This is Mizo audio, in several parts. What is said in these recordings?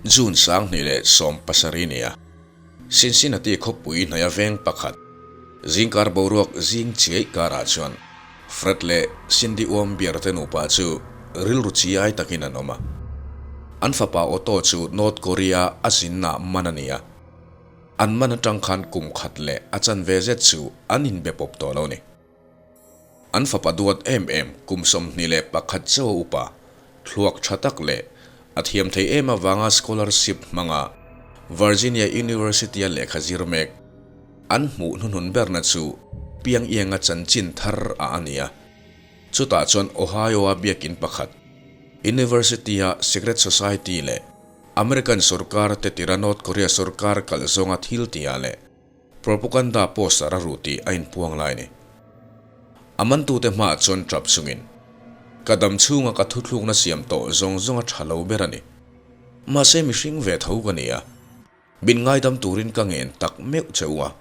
June 2017 ni a, Cincinnati khawpui hnaia veng pakhat, zingkar boruak zing chiai karah chuan Fred leh Cindy Uambier te nupa chu rilru chiai takin an awm a. An fapa Otto chu North Korea a zinna man a ni a, an man atang khan kum khat leh a chanve zet chu an inbe pawp tawh lo ni. An fapa duat em em kum 21 chauh a upa, thluak tha tak leh a thiam thei em avanga scholarship hmanga Virginia University-a lehkha zir mek an hmuh hnuhnun berna chu Piangyang-a chanchin thar a a ni a. Chutah chuan Ohio-a biakin pakhat, University-a Secret Society leh American sorkar te tira North Korea sorkar kalh zawnga thil tihah leh Propaganda poster a ru tih a inpuang lai ni. A mantute hmaah chuan tap chungin, Ka dam chhunga ka thuthlukna siam tawh zawng zawng a tha lo ber a ni. Mahse mihring ve tho ka ni a, min ngaidam turin ka ngen tak meuh che u a,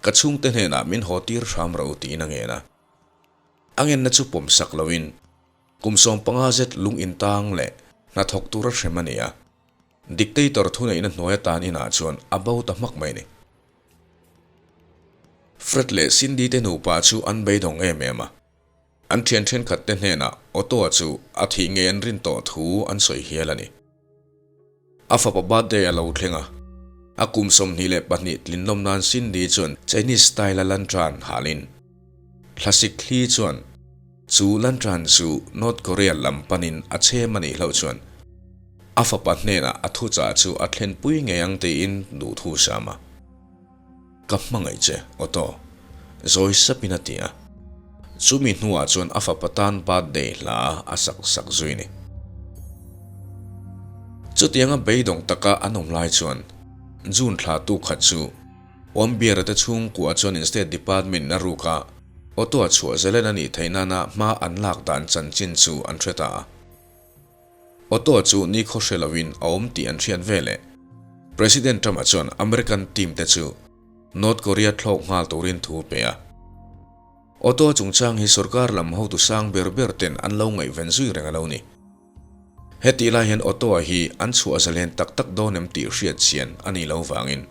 ka chhungte hnenah min haw tir hram ro tiin a ngen a. A ngenna chu pawm sak loin kum 15 zet lung intang leh hnathawk tura hrem a ni a. Dictator thuneihna hnuaia tan inah chuan a bo ta hmak mai ni. Fred leh Cindy te nupa chu an beidawng em em a. An thian thenkhat te hnenah Otto-a chu a thih ngei an rin tawh thu an sawi hial a ni. A fapa birthday a lo thleng a, a kum 22 tlinlawm nan Cindy chuan Chinese style-a lantern halin thlasik thli chuan chu lantern chu North Korea lam panin a chhem a nih hlauh chuan a fapa hnenah a thuchah chu a thlenpui ngei ang tiin duhthu sam a. Ka hmangaih che, Otto, zawi sapin a ti a. Chumi hnuah chuan a fapa tan birthday hla a sak sak zui ni. Chutianga beidawng taka an awm lai chuan June thla tu khat chu Awmbiara te chhungkua chuan in State Department a ruk a, Otto-a chhuah zelen a nih theih nana hma an lak dan chanchin chu an hre ta a. Otto chu nikhaw hre loin a awm tih an hriat veleh President Trump-a chuan American team te chu North Korea thlawk nghal turin thu a pe a. Otto chungchang hi sorkar lam hotu sang ber ber ten an lo ngaihven zui reng a lo ni. Hetih lai hian Otto-a hi an chhuah zalen tak tak dawn em tih hriat chian a nih loh vangin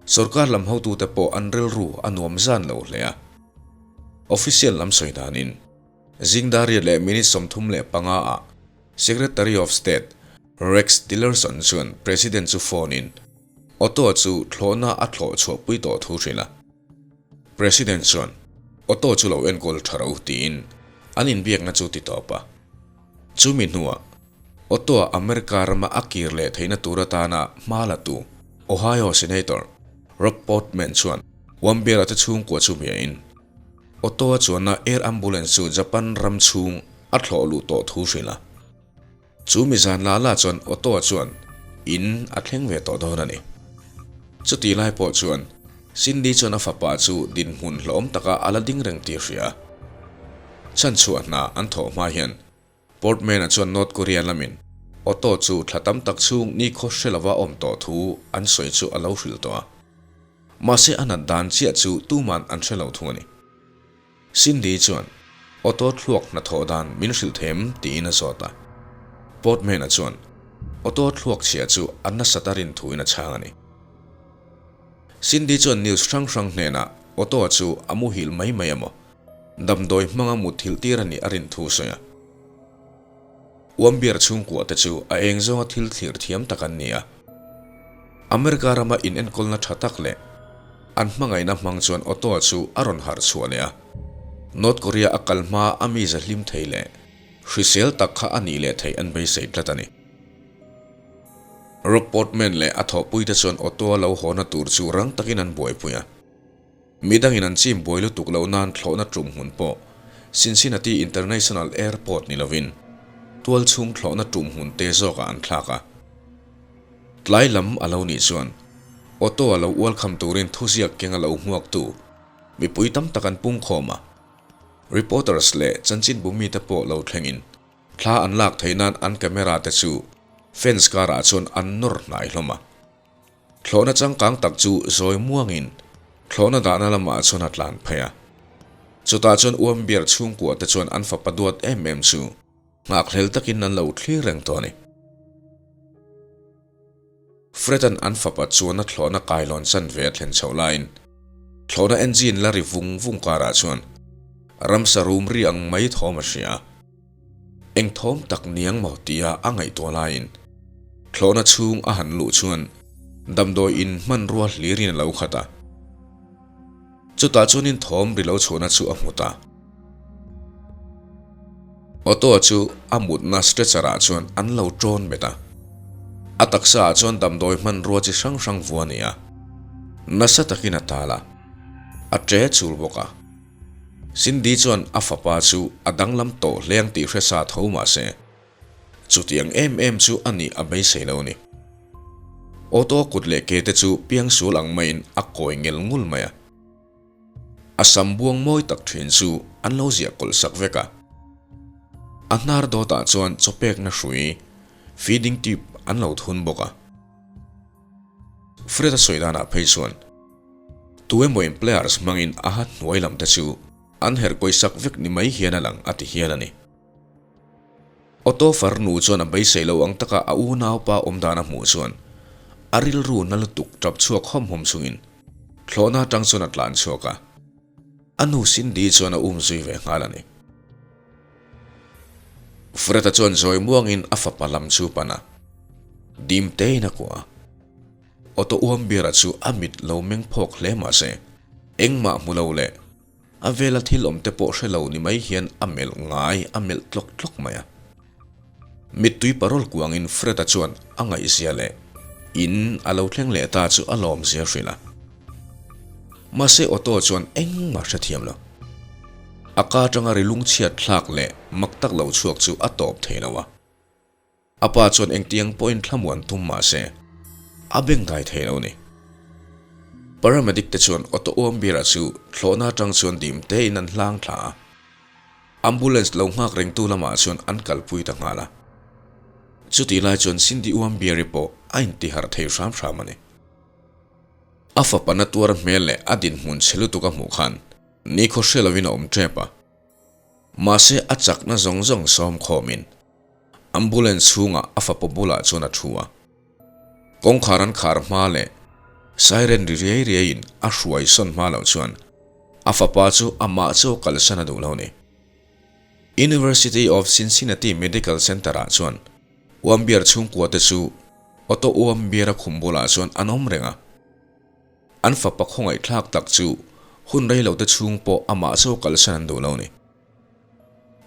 sorkar lam hotute pawh an rilru a nuam zan lo hle a. Official lam sawi danin Zingdariat leh minute 35 ah Secretary of State Rex Tillerson chuan President chu phone in Otto chu thlawhna a thlawh chhuahpui tawh thu hrilh a. President chuan Otto chu lo enkawl tha ro tiin an inbiakna chu ti tawp a. Chumi hnuah Otto-a America rama a kir leh theihna tur atana hma la tu Ohio Senator Rob Portman chuan Wambiera te chhungkua chu hmiahin Otto-a chuanna air ambulance chu Japan ram chhung a thlawh luh tawh thu hrilh a. Chumi zan la la chuan Otto-a chuan in a thleng ve tawh dawn a ni. Chutih lai pawh chuan Cindy chuan a fapa chu dinhmun hlawm taka a la ding reng tih a hria a. Chhanchhuah hna an thawh hma hian Portman-a chuan North Korea lamin Otto chu thla tam tak chhung nikhaw hre lova awm tawh thu an sawi chu a lo hrilh tawh a. Mahse a nat dan chiah chu tuman an hre lo thung a ni. Cindy chuan Otto thluak hnathawh dan min hrilh them tiin a zawt a. Portman-a chuan Otto thluak chhia chu a nasat a rin thuin a chhang a ni. Cindy chuan news hrang hrang hnenah Otto-a chu a muhil mai mai emaw, damdawi hmanga mutthilh tir a nih a rin thu a sawi a. Uambiar chhungkua te chu a eng zawnga thil thlir thiam tak an ni a. America rama inenkawlna tha tak leh an hmangaihna hmang chuan Otto-a chu a rawn harh chhuah leh a. North Korea a kal hma a mi za hlim thei leh hrisel tak kha a nih leh theih an beisei tlat a ni. Rob Portman leh a thawhpuite chuan Otto-a lo hawna tur chu rang takin an buaipui a. Midangin an chim buai lutuk loh nan thlawhna tum hmun pawh Cincinnati International Airport ni lovin tualchhung thlawhna tum hmun te zawkah an thlak a. Tlai lam a lo nih chuan Otto-a lo ualkham turin thuziak keng a lo hmuaktu mipui tam tak an pungkhawm a. Reporters leh chanchinbu mite pawh lo thlengin thla an lak theih nan an camera te chu fence karah chuan an nawr hnai hlawm a. Thlawhna changkang tak chu zawi muangin thlawhna dahna lamah chuan a tlan phei a. Chutah chuan Uambiar chhungkua te chuan an fapa duat em em chu nghakhlel takin an lo thlir reng tawh a ni. Fred-a'n an fapa chuan a thlawhna kailawn chanve a thlen chhoh laiin thlawhna engine la ri vung vung karah chuan ramsa rum ri ang mai thawm a hria a. Eng thawm tak niang maw tia a ngaihtuah laiin thlawhna chhung a han luh chuan damdawi in hmanrua hlirin a lo khat a. Chutah chuanin thawm ri lo chhuahna chu a hmu ta. Otto-a chu a mutna stretcher ah chuan an lo ṭawn bet a. A taksa ah chuan damdawi hmanrua chi hrang hrang vua a ni a. Nasa takin a tal a, a ṭe chul bawk a. Cindy chuan a fapa chu a danglam tawh hle ang tih hre sa tho mah se, chutiang em em chu a nih a beisei lo a ni. Otto-a kut leh ke te chu piangsual ang maiin a kawi ngel ngul mai a. A sam buang mawi tak thin chu an lo ziah kawlh sak vek a. A hnar dawtah chuan chawpekna hrui, feeding tube, an lo thun bawk a. Fred-a sawi danah phei chuan tu emaw in players hmangin a ha hnuai lam te chu an herh kawi sak vek ni mai hian a lang a ti hial a ni. Otto farnu chuan a beisei lo ang taka a unaupa awm dan a hmuh chuan a rilru na lutuk tap chhuak hawm hawm chungin thlawhna atang chuan a tlan chhuak a, a nu Cindy chuan a um zui ve nghal a ni. Fred-a chuan zawi muangin a fapa lam chu pan a, dim tein a kuah a. Otto Uambira chu a mit lo meng phawk hle mah se, engmah hmu lo leh A vela thil awm te pawh hre lo ni mai hian a melh ngai a melh tlawk tlawk mai a. Mittui parawl kuangin Fred-a chuan a ngaihzia leh in a lo thleng leh ta chu a lawmzia hrilh a. Mahse Otto chuan engmah hrethiam lo. A ka atanga ri lungchhiat thlak leh mak tak lo chhuak chu a tawp thei lo a. A pa chuan engtiang pawhin thlamuan tum mah se, a bengdai thei lo ni. Paramedic te chuan Otto Uambira chu thlawhna atang chuan dim tein an hlang thla a. Ambulance lo nghak rengtu lamah chuan an kalpui ta nghal a. Chutih lai chuan Cindy Uambieri pawh a intiharh thei hram hram a ni. A fapa na tuar hmel leh a dinhmun chhe lutuk a hmuh khan nikhaw hre lovin a awm tep a. Mahse a chakna zawng zawng sawm khawmin Ambulance chhungah a fapa bulah chuan a thu a. Kawngkhar an khar hma leh siren ri riai riaiin a hruai sawn hma loh chuan a fapa chu amah chu kalsan a duh lo ni. University of Cincinnati Medical Center-ah chuan Uambiar chhungkua te chu Otto Uambiara khum bulah chuan an awm reng a. An fapa khawngaihthlak tak chu hun rei lo te chhung pawh amah chu kalsan an duh lo ni.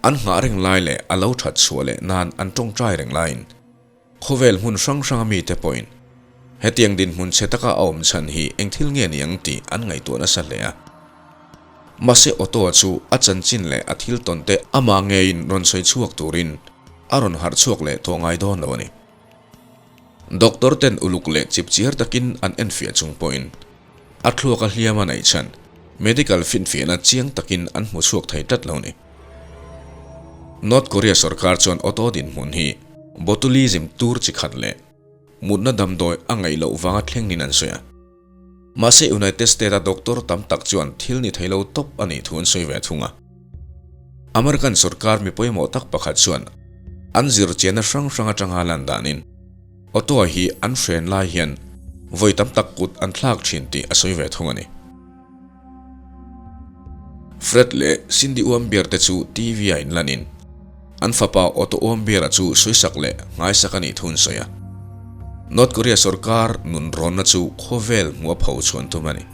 An nghah reng lai leh a lo that chhuah leh nan an tawngtai reng laiin khawvel hmun hrang hranga mite pawhin hetiang dinhmun chhe taka a awm chhan hi eng thil nge ni ang tih an ngaihtuah nasa hle a. Mahse Otto-a chu a chanchin leh a thil tawn te amah ngeiin rawn sawi chhuak turin a rawn harh chhuak leh tawh ngai dawn lo a ni. Doctor ten uluk leh chipchiar takin an enfiah chung pawhin a thluak a hliam a neih chhan medical finfiahna chiang takin an hmu chhuak thei tlat lo ni. North Korea sorkar chuan auto dinhmun hi botulism tur chi khat leh mutna damdawi a ngaih loh vanga thleng niin an sawi a. Mahse United States a doctor tam tak chuan thil ni thei lo tawp a nih thu an sawi ve thung a. American sorkar mi pawimawh tak pakhat chuan an zirchianna hrang hrang atanga lan danin Otto-a hi an hren lai hian vawi tam tak kut an thlak thin tih a sawi ve thung a ni. Fred leh Cindy Uambier te chu TV-a inlanin an fapa Otto Uambier-a chu sawisak leh nghaisak a nih thu an sawi a. North Korea sorkar nunrawnna chu khawvel hmuh a pho chhuan tum a ni.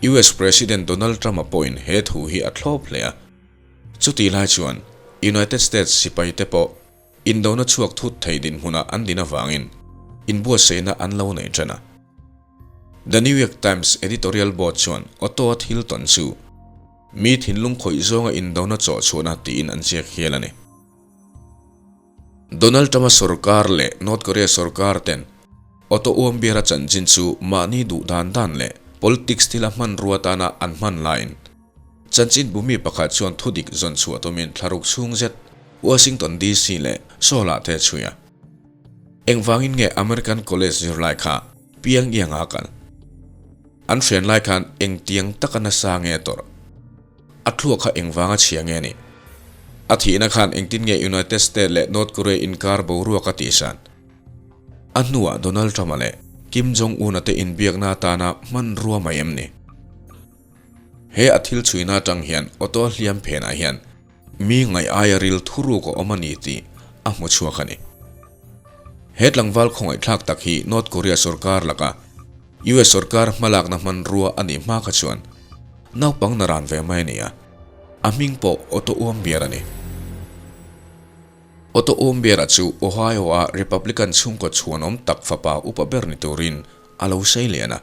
US President Donald Trump-a pawhin he thu hi a thlawp hle a. Chutih lai chuan United States sipaite pawh indona chhuak thut thei dinhmunah an din avangin inbuatsaihna an lo nei ṭan a. The New York Times editorial board chuan Otto-a thil tawn chu mi thinlung khawih zawnga indona chawh chhuahna tiin an ziak hial a ni. Donald Trump-a sorkar leh North Korea sorkar ten Otto Uambier-a chanchin chu mahni duh dan dan leh politics thila hmanrua atana an hman laiin chanchin bumi pakhat chuan thudik zawn chhuah tumin thlaruk chhung zet Washington DC leh Seoul-ah te a chhui a. Engvangin nge American College zirlai kha Pyongyang-a a kal? An hrian lai khan engtiang taka nasa nge a tawrh? A thluak kha engvanga chhia nge ni? A thihna khan engtin nge United States leh North Korea inkar boruak a tihsan? A hnuah Donald Trump-a leh Kim Jong-un-a te inbiakna atana hmanrua mai em ni? He a thil chhuina atang hian Otto hliam phenah hian mi ngaih aia ril thuruk a awm a ni tih a hmu chhuak a ni. He tlangval khawngaihthlak tak hi North Korea sorkar laka US sorkar hmalakna hmanrua a nih hma kha chuan naupang naran ve mai a ni a, a hming pawh Otto Uambier a ni. Otto Uambier-a chu Ohio-a Republican chhungkaw chhuanawm tak fapa upa ber ni turin a lo sei lian a.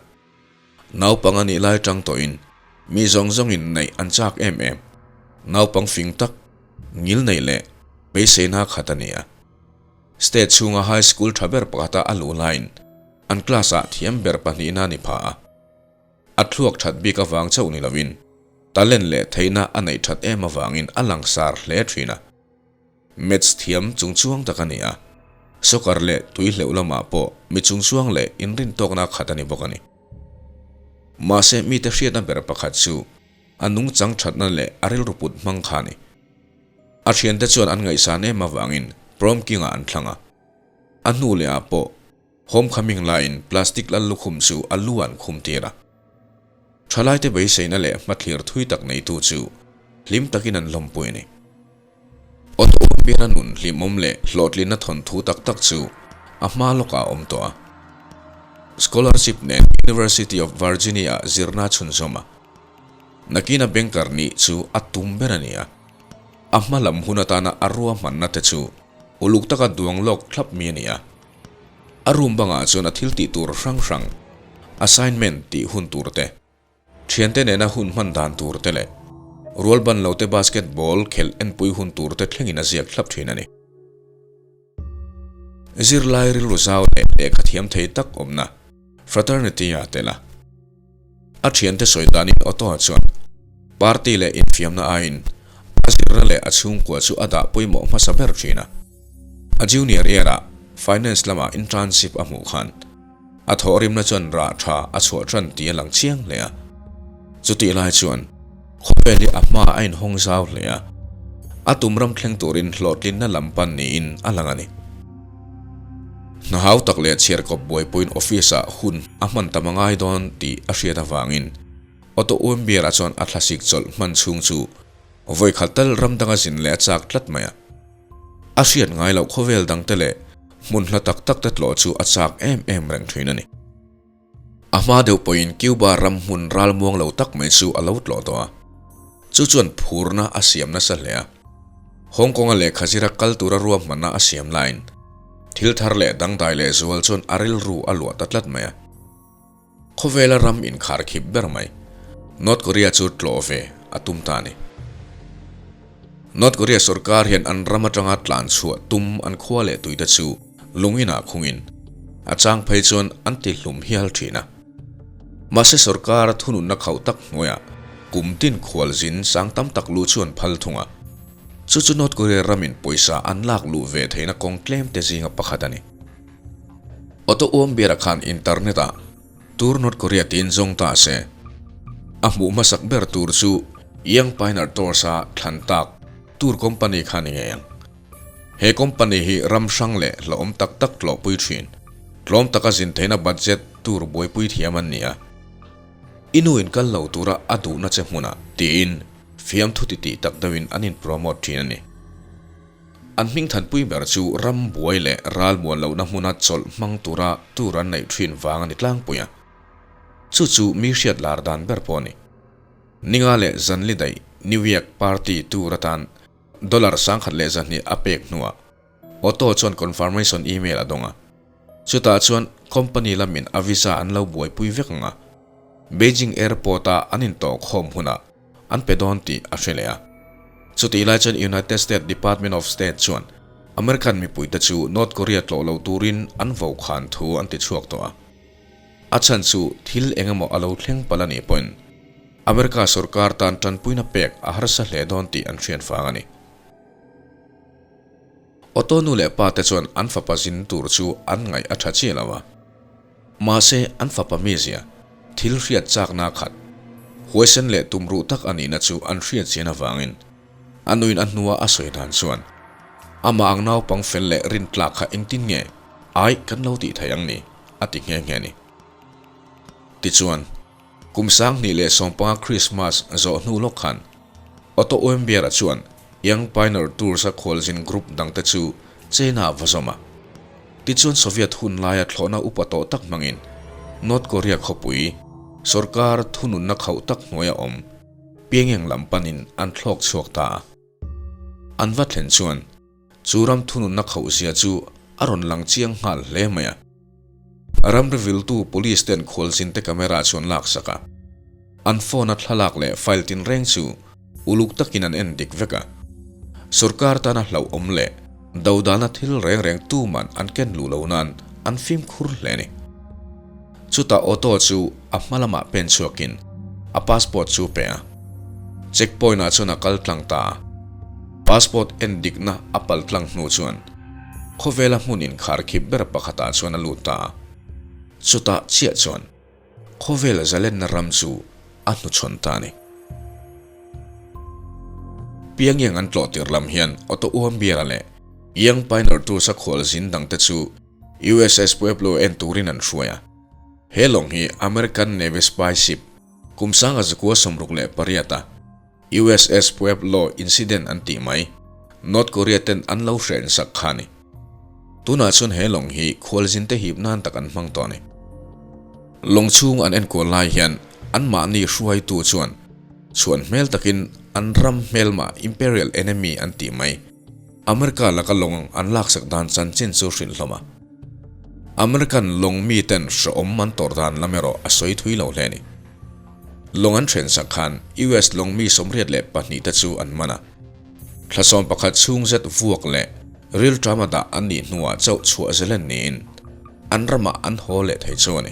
Naupang a nih lai tang tawhin mi zawng zawngin neih an chak em em. Naupang fing tak, ngil neih leh beiseina khat a ni a. State chhunga high school tha ber pakhata a luh laiin an class-ah thiam ber pahnihna a ni pha a. A thluak that bik avang chauh ni lovin talent leh theihna a neih that em avangin a langsar hle thin a. Maths thiam chungchuang tak a ni a, soccer leh tui hleuh lamah pawh mi chungchuang leh inrintawkna khat a ni bawk a ni. Mahse mite hriatna ber pakhat chu a nungchang thatna leh a rilru put hmang kha a ni. A thiante chuan an ngaihsan em avangin prom king-ah an thlang a. A hnu lehah pawh Homecoming laiin plastic lal lukhum chu a lu an khum tir a. Thalaite beiseina leh hmathlir thui tak neitu chu hlim takin an lawmpui a ni. Otto Warmbier-a nun hlimawm leh hlawhtlinna thawnthu tak tak chu a hma lawkah a awm tawh a. Scholarship nen University of Virginia-ah zirna a chhunzawm a. Nakina banker nih chu a tum ber a ni a. A hma lam hun atana a ruahmanna te chu uluk taka duang lawk thlap mi a ni a. A room bangah chuan a thil tih tur hrang hrang, assignment tih hun tur te, Thiante nena hun hman dan tur te leh rual ban lo te basketball khelh enpui hun tur te thlengin a ziak thlap thin a ni. Zirlai rilru zau leh lehkha thiam thei tak awmna fraternity a tel a. A thiante sawi danin Otto-a chuan party leh infiamna aiin a zirna leh a chhungkua chu a dah pawimawh hmasa ber thin a. A junior year-ah finance lama internship a hmuh khan A thawhrimna chuan rah tha a chhuah tan tih a lang chiang hle a. Chutih lai chuan khawvel hi a hma a inhawng zau hle a, a tum ram thleng turin hlawhtlinna lam pan niin a lang a ni. Hna hau tak leh chhiarkawp buaipuiin office-ah hun a hman tam a ngai dawn tih a hriat avangin Otto Uembier-a chuan a thlasik chawlh hman chhung chu vawikhat tal ram danga zin leh a chak tlat mai a. A hriat ngai loh khawvel dangte leh hmun hla tak tak te tlawh chu a chak em em reng thin a ni. A hma deuh pawhin Cuba ram hmun ral muang lo tak mai chu a lo tlawh tawh a, chu chuan phurna a siam nasa hle a. Hong Kong-a lehkha zira kal tura ruahmanna a siam laiin thil thar leh dangdai leh zual chuan a rilru a luah ta tlat mai a. Khawvela ram inkhar khip ber mai, North Korea chu tlawh ve a tum ta a ni. North Korea sorkar hian an ram atanga tlan chhuah tum an khua leh tuite chu lungin ah khungin a chang phei chuan an ti hlum hial thin a. Mahse sorkar thununna khauh tak hnuaiah kum tin khualzin sang tam tak lu chu an phal thung a. Chu chu North Korea ramin pawisa an lak luh ve theihna kawng tlem te zinga pakhat a ni. Auto Uambiara khan internet ah Tour North Korea tiin zawng ta se. A hmuh hmasak ber tur chu Young Pioneer Tours a thlan tak tour company kha ni ngei ang. He company hi ram hrang leh hlauhawm tak tak tlawhpui thin, tlawm taka zin theihna budget tour buaipui thiam an ni a. I nu in kal lo tura a duhna che hmunah tiin fiamthu titih tak deuhin an in promote thin a ni. An hming thanpui ber chu ram buai leh ral muan lohna hmuna chawlh hmang tura tur an neih thin vang a ni tlangpui a. Chu chu mi hriat lar dan ber pawh a ni. Ninga leh Zanli daih New York party tur atan dollar 1200 a pek hnuah Otto chuan confirmation email a dawng a. Chutah chuan company lamin a visa an lo buaipui vek ang a, Beijing airport-a an intawhkhawm hunah an pe dawn tih a hre leh a. Chutih lai chuan United States Department of State chuan American mipuite chu North Korea tlawh lo turin an vo khan thu an ti chhuak tawh a. A chhan chu thil eng emaw a lo thleng palh a nih pawhin America sorkar tan tanpuina pek a harsa hle dawn tih an hriat vang a ni. Otto nu leh pa te chuan an fapa zin tur chu an ngaih a tha chiah lo a. Mahse, an fapa mizia, thil hriat chakna khat, huaisen leh tumruh tak a nihna chu an hriat chian avangin a nuin a hnua a sawi dan chuan amah ang naupang fel leh rintlak kha engtin nge? Aih kan lo tih thei ang ni, a ti nghe nghe a ni. Tichuan, kum 2015 Krismas zawh hnu lawk khan Otto Warmbier-a chuan Young Pioneer Tours-a khualzin group dangte chu China-ah va zawm a. Tichuan Soviet hun laia thlawhna upa tawh tak hmangin North Korea khawpui sorkar thununna khauh tak hnuaia awm Pyongyang lam panin an thlawk chhuak ta a. An va thlen chuan chu ram thununna khauh zia chu a rawn lang chiang nghal hle mai a. Ram riviltu police ten khualzin te camera chu an laksak a. An phone a thlalak leh file tinreng chu uluk takin an en dik vek a. Sorkar tana hlauhawm leh dodalna thil reng reng tuman an ken luh lo nan an fimkhur hle a ni. Chutah auto chu a hma lamah pen chhuakin a passport chu pe a. Check point ah chuan a kal tlang ta a. Passport en dikna a pal tlang hnu chuan khawvela hmun inkharkhip ber pakhatah chuan a lut ta a. Chutah chiah chuan khawvela zalenna ram chu a hnuchhawn ta a ni. Pyongyang an tlawh tir lam hian Otto Warmbier-a leh Young Pioneer Tours-a khualzin dangte chu USS Pueblo en turin an hruai a. He lawng hi American Navy spy ship kum 1968 a USS Pueblo incident an tih mai, North Korea ten an lo hren sak kha a ni. Tunah chuan he lawng hi khualzin te hip nan tak an hmang tawh a ni. Lawng chhung an enkual lai hian anmahni hruaitu chuan chhuan hmel takin an ram hmelma Imperial enemy an tih mai, America laka lawng an laksak dan chanchin chu hrilh hlawm a. American lawng miten hrehawm an tawrh dan lam erawh a sawi thui lo hle a ni. Lawng an ṭhensak khan US lawng mi 82 te chu an man a. Thla 11 chhung zet vuak leh rilṭama dah an nih hnuah chauh chhuah zelen niin an ramah an haw leh thei chu a ni.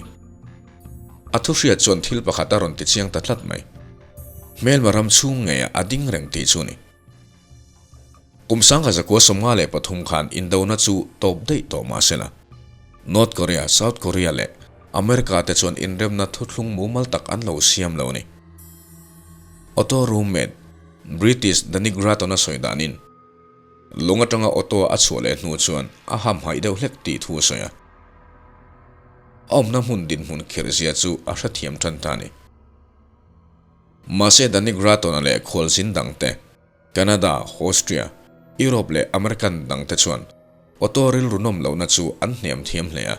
A thuhriat chuan thil pakhat a rawn tichiang ta tlat mai. Hmelma ram chhung ngeiah a ding reng tih chu a ni. Kum 1953 khan indona chu tawp daih tawh mah se la, North Korea, South Korea leh America te chuan inremna thuthlung mumal tak an lo siam lo a ni. Otto roommate, British Danny Gratton a sawi danin, lung atanga Otto a chhuah leh hnu chuan a hamhaih deuh hlek tih thu a sawi a. A awmna hmun dinhmun khirh zia chu a hrethiam tan ta a ni. Mahse Danny Gratton-a leh khualzin dangte, Canada, Austria, Europe leh American dangte chuan Otto rilru nawm lohna chu an hniam thiam hle a.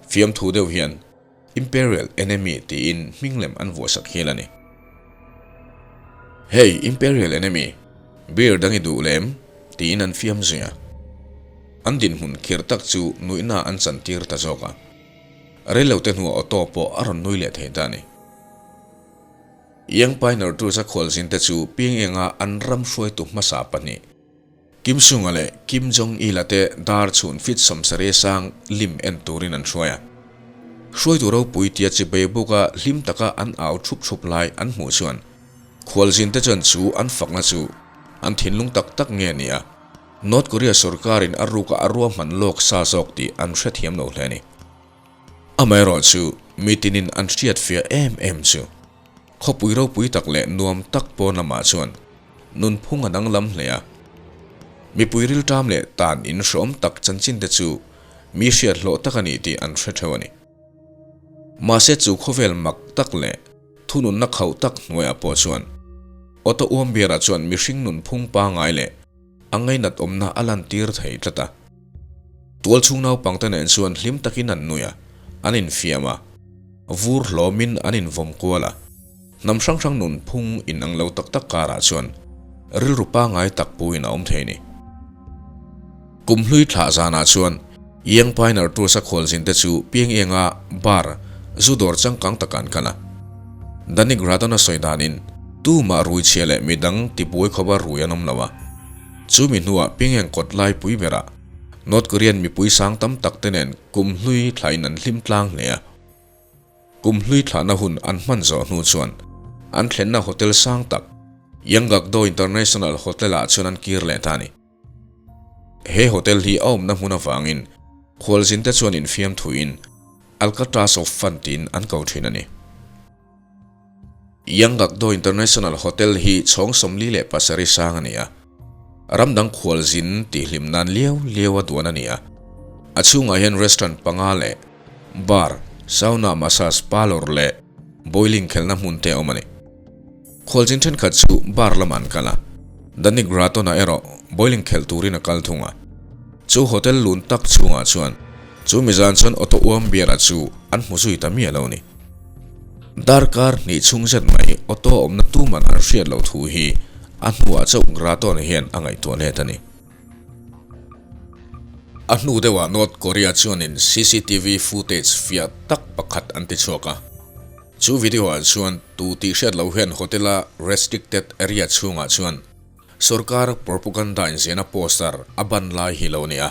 Fiamthu deuh hian Imperial Enemy tiin hminglem an vuahsak hial a ni. Hey, Imperial Enemy, beer dang i duh lem? tiin an fiam zui a. An dinhmun khirh tak chu nuihna an chantir ta zawk a. Reilote hnuah Otto pawh a rawn nui leh thei ta a ni. Young Pioneer Tours-a khualzinte chu Pyongyang-a an ram hruaitu hmasa pahnih, Kim Sung-a leh Kim Jong-il-a te dar chhun fit 70 sang lim en turin an hruai a. Hruaitu ropui tia chibei buka hlim taka an au thup thup lai an hmuh chuan khualzinte chuan chu an fakna chu an thinlung tak tak nge ni a, North Korea sorkarin a ruka a ruahman lawk sa zawk tih an hrethiam lo hle a ni. Amaherawhchu, mitinin an hriatfiah em em chu khawpui ropui tak leh nuam tak pawn lamah chuan nunphung a danglam hle a. Mipui rilṭam leh tan in hreawm tak chanchinte chu mi hriat hlawh tak a ni tih an hre theuh a ni. Mahse chu khawvel mak tak leh thununna khauh tak hnuaiah pawh chuan Otto Warmbier-a chuan mihring nunphung pangngai leh a ngainat awmna a lantir thei tlat a. Tualchhung naupangte nen chuan hlim takin an nui a, an infiam a, vur hlawmin an invawm kual a. Hnam hrang hrang nunphung inang lo tak tak karah chuan rilru pangngai tak puin a awm thei a ni. Kum hlui thlah zanah chuan Young Pioneer Tours a khualzinte chu Pyongyang-a bar zu dawr changkang takah an kal a. Danny Gratton a sawi danin tumah rui chhia leh midang tibuai khawpa rui an awm lo a. Chu mi hnuah Pyongyang kawt lai pui berah North Korean mipui sang tam tak te nen kum hlui thlain an hlim tlang hle a. Kum hlui thlahna hun an hman zawh hnu chuan an thlenna hotel sang tak Yanggakdo International Hotel-ah chuan an kir leh ta a ni. He hotel hi a awmna hmun avangin khualzinte chuan infiam thuin Alcatraz of Fun tiin an ko thin a ni. Yanggakdo International Hotel hi chhawng 47 sang a ni a, ram dang khualzin tihhlim nan liau liau a duan a ni a. A chhungah hian restaurant panga leh bar, sauna, massage parlour leh bowling khelhna hmun te a awm a ni. Khualzin thenkhat chu bar lamah an kal a, Danny Gratton-a erawh bowling khelh turin a kal thung a. Chu hotel lun tak chhungah chuan chu mizan chuan Otto Warmbier-a chu an hmu zui ta miah lo a ni. Darkar hnih chhung zet mai Otto awmna tuman an hriat loh thu hi a hnuah chauh Gratton-a hian a ngaihtuah let a ni. A hnu deuhah North Korea chuanin cctv footage fiah tak pakhat an ti chhuak a. Chu video-ah chuan tu tih hriat loh hian hotel-a restricted area chhungah chuan sorkar propaganda inziahna poster a ban lai hi lo a ni a.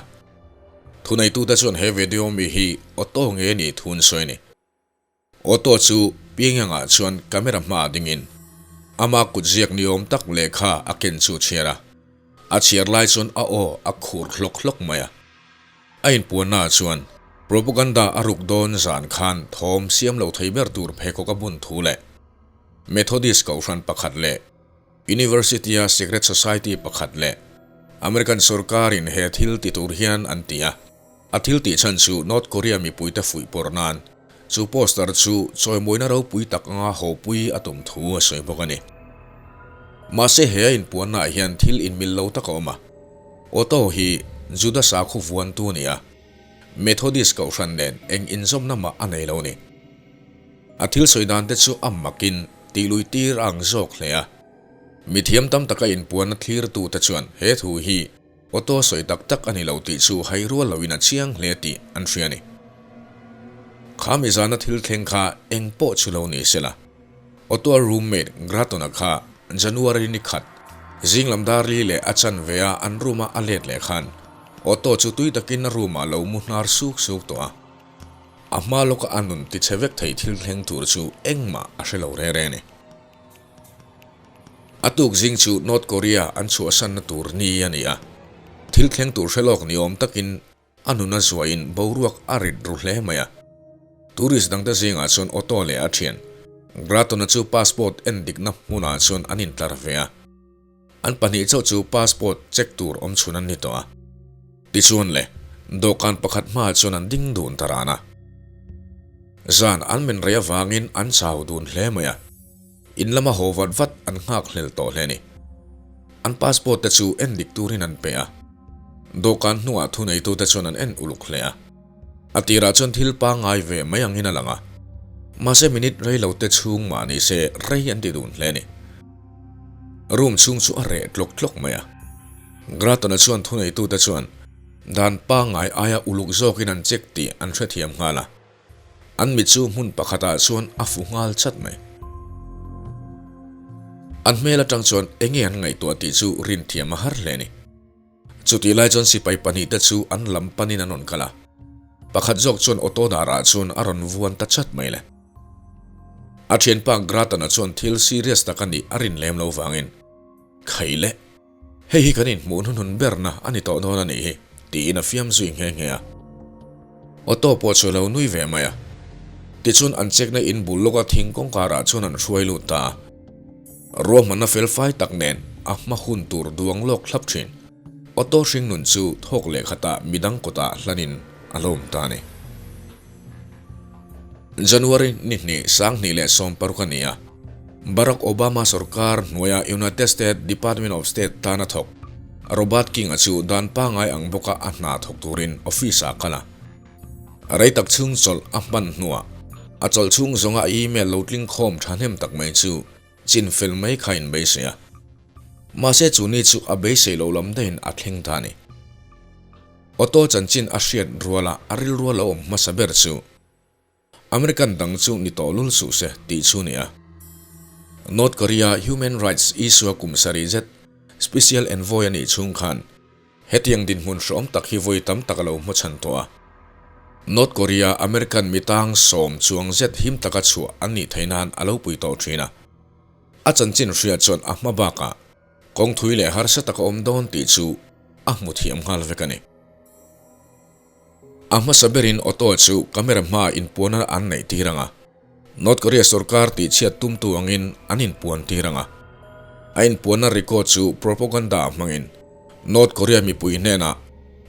Thuneitute chuan he video mi hi Otto nge ni thu an sawi a ni. Otto chu Pyongyang-ah chuan camera hmaah dingin ama kutziak ni awm tak lehkha a ken chu a chhiar a. A chhiar lai chuan a aw a khur hlawk hlawk mai a. A inpuannaah chuan propaganda a ruk dawn zan khan thawm siam lo thei ber tur pheikhawk a bun thu leh Methodist kohhran pakhat leh University-a secret society pakhat leh American sorkarin he thil ti tur hian an ti a. A thil tih chhan chu North Korea mipuite fuih pawrh nan chu poster chu chawimawina ropui tak anga hawpui a tum thu a sawi bawk a ni. Mahse he a inpuannaah hian thil inmil lo tak a awm a. Otto hi Juda sakhaw vuantu a ni a, Methodist kohhran nen eng inzawmna mah a nei lo a ni. A thil sawi dan te chu a makin tih lui tir a ang zawk hle a. Mithiam tam taka inpuanna thlirtute chuan he thu hi Auto sawi tak tak a ni lo tih chu hai rual loin a chiang hle tih an hria a ni. Kha mi zana thil thleng kha eng pawh chu lo ni se la. Auto-a roommate Gratton-a kha January ni khat zing lam dar li leh a chanve a an room-a a let leh khan Auto chu tui takin a room-ah lo mu hnar suk suk tawh a. A hma lawka a nun tichhe vek thei thil thleng tur chu engmah a hre lo re re a ni. A tuk zing chu North Korea an chhuahsanna tur ni a ni a, thil thleng tur hre lawk ni awm takin a nun a zuahin boruak a rit ru hle mai a. Tourist dangte zingah chuan Otto leh a thian Gratton-a chu passport en dikna hmunah chuan an intlar ve a, an pahnih chauh chu passport check tur awm chhun an ni tawh a. Tichuan le, dawhkan pakhat hmaah chuan an ding dun ta ran a. Zan an men rei avangin an chau dun hle mai a. In lama haw vat vat an nghak hlel tawh hle a ni. An passport te chu en dik turin an pe a. Dawhkan hnuah thuneitute chuan an en uluk hle a. A tirah chuan thil pangngai ve mai angin a lang a. Mahse minute rei lo te chhung mah ni se rei an ti dun hle a ni. Room chhung chu a reh tlawk tlawk mai a. Grattan-a chuan thuneitute chuan dan pangngai aia uluk zawkin an check tih an hrethiam nghal a. An mit chu hmun pakhatah chuan a fu nghal chat mai. An hmel atang chuan enge an ngaihtuah tih chu rin thiam a har hle a ni. Chutih lai chuan sipai pahnihte chu an lam panin an rawn kal a. Pakhat zawk chuan auto darah chuan a rawn vuan ta chat mai le. A thianpa Grattan-a chuan thil serious tak a nih a rin lem lo vangin, Khai le! Hei hi kan inhmuh hnuhnun berna a ni tawh dawn a nih hi, tiin a fiam zui nghe nghe a. Auto pawh chu a lo nui ve mai a. Tichuan an chekna in bul lawka thing kawngkarah chuan an hruai lut ta a. Ruahmanna fel fai tak nen a hma hun tur duang lawk thlap thin. Auto hringnun chu thawk leh khatah midang kawtah hlanin a lo awm ta a ni. January ni hnih 2016 a ni a, Barack Obama sorkar hnuaia United States Department of State tana thawk Robert King-a chu dan pangngai ang bawka a hna thawk turin office-ah a kal a. Rei tak chhung chawlh a hman hnuah a chawlh chhung zawnga a email lo tling khawm thahnem tak mai chu chin fel mai kha in beisei a. Mahse chu ni chu a beisei lo lam daihin a thleng ta a ni. Auto chanchin a hriat ruala a rilru a lo awm hmasa ber chu American dang chu ni tawh lul suh se tih chu ni a. North Korea Human Rights issue-a kum sarih zet Special Envoy a nih chhung khan hetiang dinhmun hrawm tak hi vawi tam tak a lo hmachhan tawh a. North Korea American mitang sawm chuang zet him taka chhuah an nih theih nan a lo pui tawh thin a. A chanchin hriat chuan a hma bakah kawng thui leh harsa tak a awm dawn tih chu a hmu thiam nghal vek a ni. A hmasa berin Otto chu camera hmaa inpuana an neih tir ang a, North Korea sorkar tihchhiat tumtu angin an inpuan tir ang a. A inpuanna record chu propaganda hmangin North Korea mipui hnenah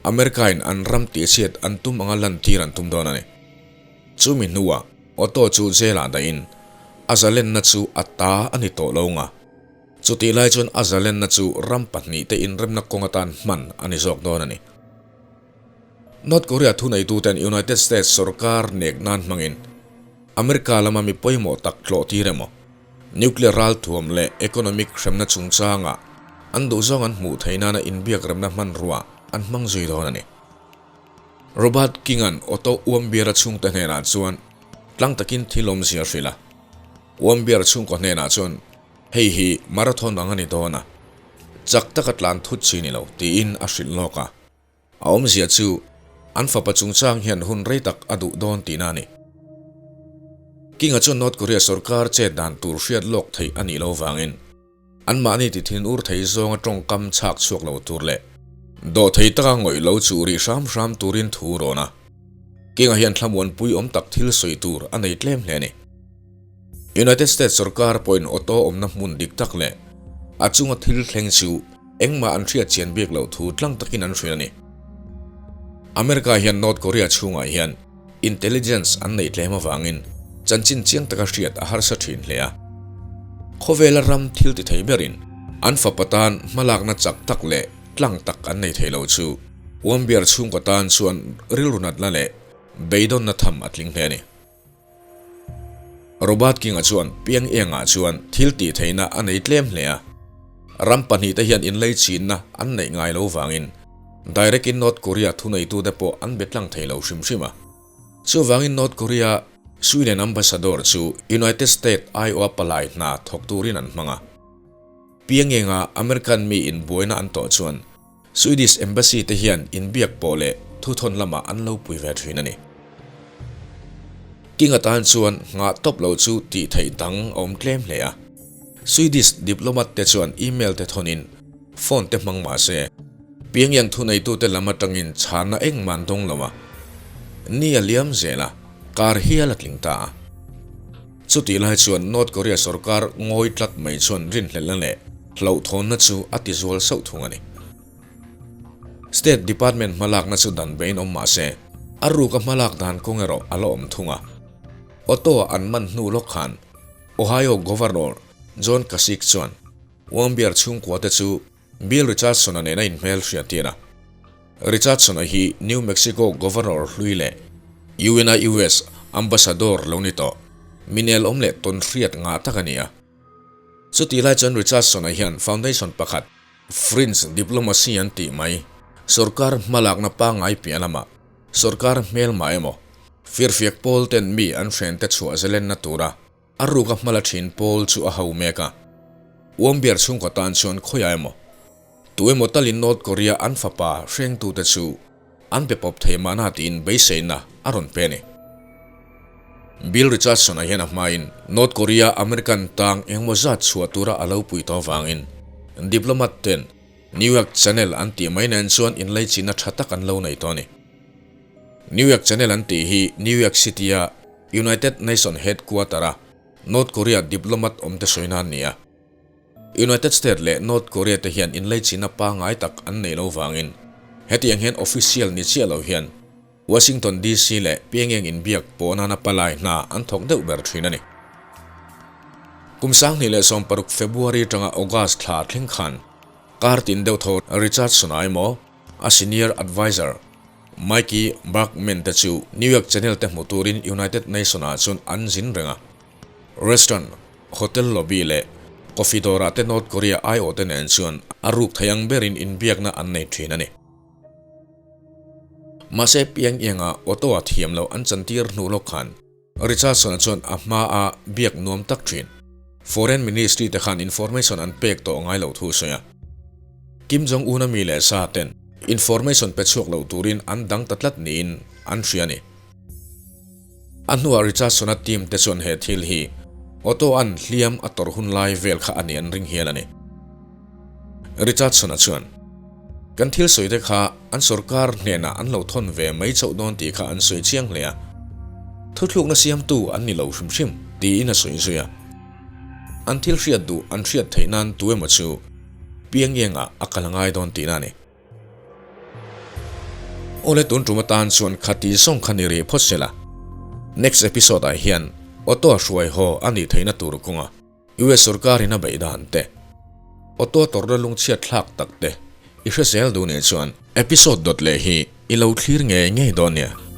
America-in an ram tihchhiat an tum anga lantir an tum dawn a ni. Chumi hnuah Otto chu jail-ah dahin a zalenna chu a ta a ni tawh lo nga. Chutih lai chuan a zalenna chu ram pahnihte inremna kawng atan hman a ni zawk dawn a ni. North Korea thuneituten United States sorkar nek nan hmangin America lama mi pawimawh tak tlawh tir emaw, nuclear ralthuam leh economic hremna chungchangah an duhzawng an hmuh theih nana inbiak remna hmanrua an hmang zui dawn a ni. Robert King-a'n Otto Warmbier-a chhungte hnenah chuan tlang takin thil awmzia a hrilh a. Warmbier chhungkaw hnenah chuan hei hi marathon ang a ni dawn a, chak taka tlan thut chi ni lo tiin a hrilh lawk a. A awmzia chu an fapa chungchang hian hun rei tak a duh dawn tihna a ni. King-a chuan North Korea sorkar chet dan tur hriat lawk theih a nih lo vangin anmahni ti thin ur thei zawnga tawngkam chhak chhuak lo tur leh dawhthei taka ngawih lo chu rih hram hram turin thu rawn a. King-a hian thlamuanpui awm tak thil sawi tur a nei tlem hle a ni. United States sorkar pawhin auto awmna hmun dik tak leh a chunga thil thleng chu Engmah an hriat chian bik loh thu tlang takin an hrilh a ni. America hian North Korea chhungah hian intelligence an neih tlem avangin chanchin chiang taka hriat a harsa thin hle a. Khawvela ram thil ti thei berin an fapa tan hmalakna chak tak leh tlang tak an nei thei lo chu Warmbier chhungkaw tan chuan rilru natna leh beidawnna tham a tling hle a ni. Robert King-a chuan Pyongyang-ah chuan thil tih theihna a nei tlem hle a. Ram pahnihte hian inlei chinna an neih ngai lo vangin direct-in North Korea thuneitute pawh an be tlang thei lo hrim hrim a. Chuvangin North Korea Sweden Ambassador chu United States aiawha palai hna thawk turin an hmang a. Pyongyang-a American mi inbuaina an tawh chuan Swedish Embassy te hian inbiak pawh leh thuthawn lamah an lo pui ve thin a ni. King atan chuan nghah tawp lo chu tih theih dang a awm tlem hle a. Swedish diplomat te chuan email te thawnin phone te hmang mah se, Pyongyang thuneitute lam atangin chhanna engmah an dawng lo a. Ni a liam zel a, kar hial a tling ta a. Chutih lai chuan North Korea sorkar ngawi tlat mai chuan rinhlelhna leh hlauhthawnna chu a ti zual sauh thung a ni. State Department hmalakna chu dan bein awm mah se, a ruka hmalak dan kawng erawh a la awm thung a. Otto-a an man hnu lawk khan Ohio Governor John Kasich chuan Warmbier chhungkua te chu Bill Richardson-a nena inhmel hriattir a. Richardson-a hi New Mexico Governor hlui leh UN-a US Ambassador lo ni tawh, minel awm leh tawn hriat ngah tak a ni a. Chutih lai chuan Richardson-a hian foundation pakhat, Fringe Diplomacy an tih mai, sorkar hmalakna pangngai piah lamah sorkar hmelmah emaw, firfiak pawl ten mi an hrente chhuah zelenna tura a ruka hmala thin pawl chu a ho mek a. Warmbier chhungkaw tan chuan khawiah emaw, tu emaw talin North Korea an fapa hrengtute chu An pe pawp thei mahna tiin beiseina a rawn pe a ni. Bill Richardson-a hian a hmain North Korea American tang engmaw zat chhuah tura a lo pui tawh avangin diplomat ten New York Channel an tih mai nen chuan inleichina tha tak an lo nei tawh a ni. New York Channel an tih hi New York City-a United Nation Headquarter-a North Korea diplomat awmte sawina an ni a. United States leh North Korea te hian inleichina pangngai tak an neih lo vangin hetiang hian official ni chiah lo hian Washington DC leh Pyongyang inbiak pawh nana palai hna an thawk deuh ber thin a ni. Kum 2016 February atanga August thla thleng khan kar tin deuh tho Richard Sonai maw a senior adviser Mikey Bergman te chu New York Channel te hmu turin United Nation ah chuan an zin reng a. Restaurant, hotel lobby leh coffee dawrah te North Korea aiawh te nen chuan a ruk thei ang berin inbiakna an nei thin a ni. Mahse Pyongyang-a auto-a thiam loh an chantir hnu lawk khan Richardson-a chuan a hmaa biak nuam tak thin. Foreign Ministry te khan information an pek tawh ngai loh thu a sawi a. Kim Jong-un-a mi leh sa ten information pe chhuak lo turin an dang ta tlat niin an hria a ni. A hnuah Richardson-a team te chuan he thil hi Otto-a'n hliam a tawrh hun lai vel kha a ni an ring hial a ni. Richardson-a chuan, Kan thil sawi te kha an sorkar hnenah an lo thawn ve mai chauh dawn tih kha an sawi chiang hle a, thuthlukna siamtu an ni lo hrim hrim, tiin a sawi zui a. An thil hriat duh an hriat theih nan tu emaw chu Pyongyang-ah a kal a ngai dawn tihna a ni. Awle tun tum atan chuan khati zawng kha ni rih phawt se la. Next episode ah hian Otto a hruai haw a nih theihna tur kawnga US sorkarin a beih dan te, Otto a tawrhna lungchhiat thlak tak te i hre zel duh nih chuan episode dawt leh hi i lo thlir ngei ngei dawn nia.